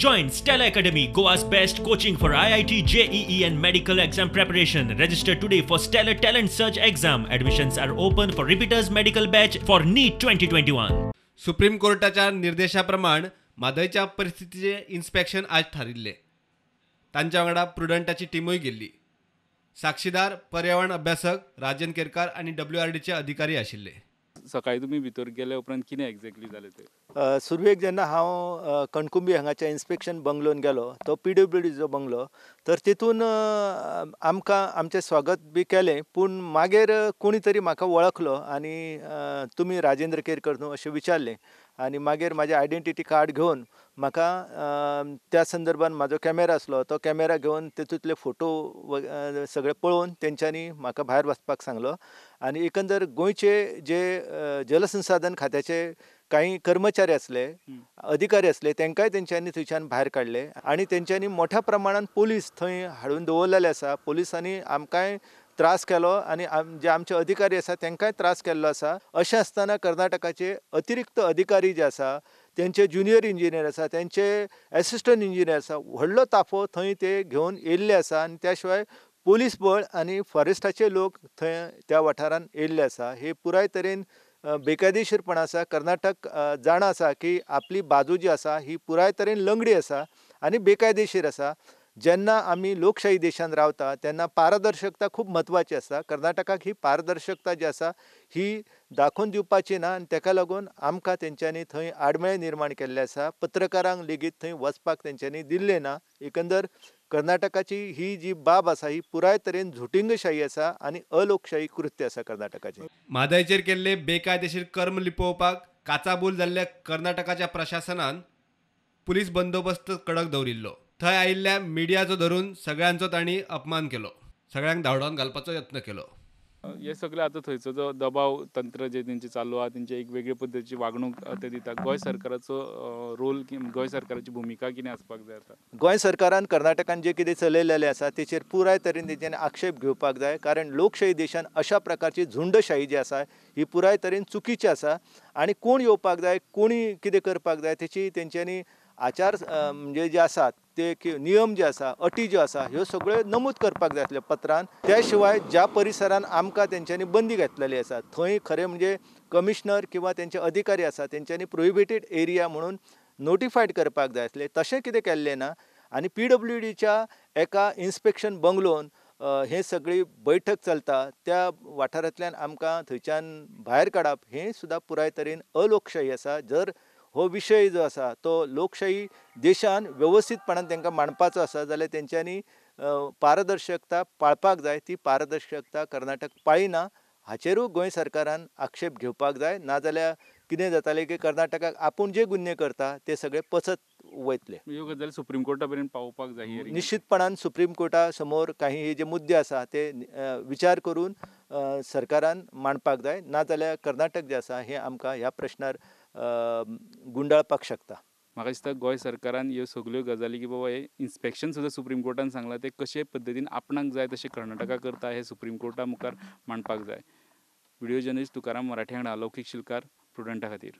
Join Stellar Academy, Goa's best coaching for IIT, JEE and medical exam preparation. Register today for Stellar Talent Search exam. Admissions are open for repeaters medical batch for NEET 2021. Supreme कोर्टाच्या निर्देशा प्रमाण म्हादयच्या परिस्थितीचें inspection आज थारिल्लें. तांच्या वांगडा प्रुडंटाची टिमूय गेल्ली. साक्षीदार पर्यावरण अभ्यासक राजन केरकार आनी डब्ल्यूआरडीचे अधिकारी आशिल्ले. सकाळी तुमी भितर गेले उपरांत कितें एक्झॅक्टली जालें तें? सुरवेक जेन्ना हांव कणकुंबी हांगाच्या इन्स्पेक्शन बंगलोन गेलो, तो पीडब्ल्यूडीचो बंगलो, तर तितून आमकां आमचें स्वागत बी केलें, पूण मागीर कोणी तरी म्हाका वळखलो आनी तुमी राजेंद्र केरकर न्हू अशें विचारलें आनी मागीर म्हाजें आयडेंटिटी कार्ड घेवन म्हाका त्या संदर्भान म्हाजो कॅमेरा आसलो तो कॅमेरा घेवन तितूंतले फोटो सगळे पळोवन तेंच्यांनी म्हाका भायर वचपाक सांगलो. आनी एकंदर गोंयचे जे जलसंसाधन खात्याचे काही कर्मचारी आसले, अधिकारी आसले, तांकांय तेंच्यांनी थंयच्यान भायर काडले आनी तेंच्यांनी मोठ्या प्रमाणान पोलीस थंय हाडून दवरलेले आसा. पोलिसांनी आमकांय त्रास केलो आनी जे आमचे अधिकारी आसा तांकांय त्रास केल्लो आसा. अशें आसतना कर्नाटकाचे अतिरिक्त अधिकारी जे आसा, तेंचे ज्युनियर इंजिनियर आसा, तेंचे एसिस्टंट इंजिनियर आसा, व्हडलो ताफो थंय ते घेवन येयल्ले आसा आनी त्या शिवाय पोलीस बळ आनी फॉरेस्टाचे लोक थंय त्या वाठारान येयल्ले आसा. हे पुराय तरेन बेकायदेशीरपण आसा. कर्नाटक जाणा आसा की आपली बाजू जी आसा ही पुराय तरेन लंगडी आसा आनी बेकायदेशीर आसा. जेन्ना आमी लोकशाही देशान रावता तेन्ना पारदर्शकता खूब म्हत्वाची आसा. कर्नाटकाक ही पारदर्शकता जी आसा ही दाखोवन दिवपाची ना आनी तेका लागून आमकां तेंच्यांनी थंय आडमेळें निर्माण केल्लें आसा. पत्रकारांक लेगीत थंय वचपाक तेंच्यांनी दिल्लें ना. एकंदर कर्नाटकाची ही जी बाब आसा ही पुराय तरेन झुटिंगशाही आसा आनी अलोकशाही कृत्य आसा कर्नाटकाचें. म्हादयचेर केल्ले बेकायदेशीर कर्म लिपोवपाक काचाबूल जाल्ल्या कर्नाटकाच्या प्रशासनान पुलीस बंदोबस्त कडक दवरिल्लो. थंय आयिल्ल्या मिडियाचो धरून सगळ्यांचो तांणी अपमान केलो, सगळ्यांक धांवडावन घालपाचो यत्न केलो. हे सगळे आतां थंयचो जो दबाव तंत्र जे तेंचे चालू आहा, तेंची एक वेगळे पद्दतीची वागणूक ते दिता. गोंय सरकाराचो रोल, गोंय सरकाराची भुमिका कितें आसपाक जाय आतां? गोंय सरकारान कर्नाटकान जे कितें चलयलेलें आसा तेचेर पुराय तरेन तेंच्यांनी आक्षेप घेवपाक जाय. कारण लोकशाही देशान अशा प्रकारची झुंडशाही जी आसा ही पुराय तरेन चुकीची आसा आनी कोण येवपाक जाय, कोणी कितें करपाक जाय तेची तेंच्यांनी आचार म्हणजे जे आसात ते नियम जे आसा, अटी ज्यो आसा ह्यो सगळ्यो नमूद करपाक जाय आसल्यो पत्रान. त्या शिवाय ज्या परिसरान आमकां तेंच्यांनी बंदी घातलेली आसा थंय खरें म्हणजे कमिशनर किंवा तेंचे अधिकारी आसा तेंच्यांनी प्रोहिबिटेड एरिया म्हणून नोटिफायड करपाक जाय आसलें, तशें कितें केल्लें ना. आनी पीडब्ल्यूडीच्या एका इन्स्पेक्शन बंगलोन हे सगळी बैठक चलता त्या वाठारांतल्यान आमकां थंयच्यान भायर काडप हें सुद्दां पुराय तरेन अलोकशाही आसा. जर हो विशय जो आसा तो लोकशाही देशान वेवस्थीतपणान तांकां मांडपाचो आसा जाल्यार तेंच्यांनी पारदर्शकता पाळपाक जाय. ती पारदर्शकता कर्नाटक पाळिना हाचेरूय गोंय सरकारान आक्षेप घेवपाक जाय. नाजाल्यार कितें जातालें की कर्नाटकाक आपूण जे गुन्हे करता ते सगळे पचत वयतले. ह्यो गजाली सुप्रीम कोर्टा मेरेन पावोवपाक जाय. निश्चितपणान सुप्रीम कोर्टा समोर काही हे जे मुद्दे आसा ते विचार करून सरकारान मांडपाक जाय. नाजाल्यार कर्नाटक जे आसा हे आमकां ह्या प्रश्नार गुंडाळपाक शकता. म्हाका दिसता गोंय सरकारान ह्यो सगल्यो गजाली की बाबा हे इन्स्पेक्शन सुद्दां सुप्रीम कोर्टान सांगलां ते कशे पद्दतीन आपणाक जाय तशें कर्नाटका करता हें सुप्रीम कोर्टा मुखार मांडपाक जाय. व्हिडियो जर्नलिस्ट तुकाराम मराठे हांगा लौकीक शिलकार, प्रुडंटा खातीर.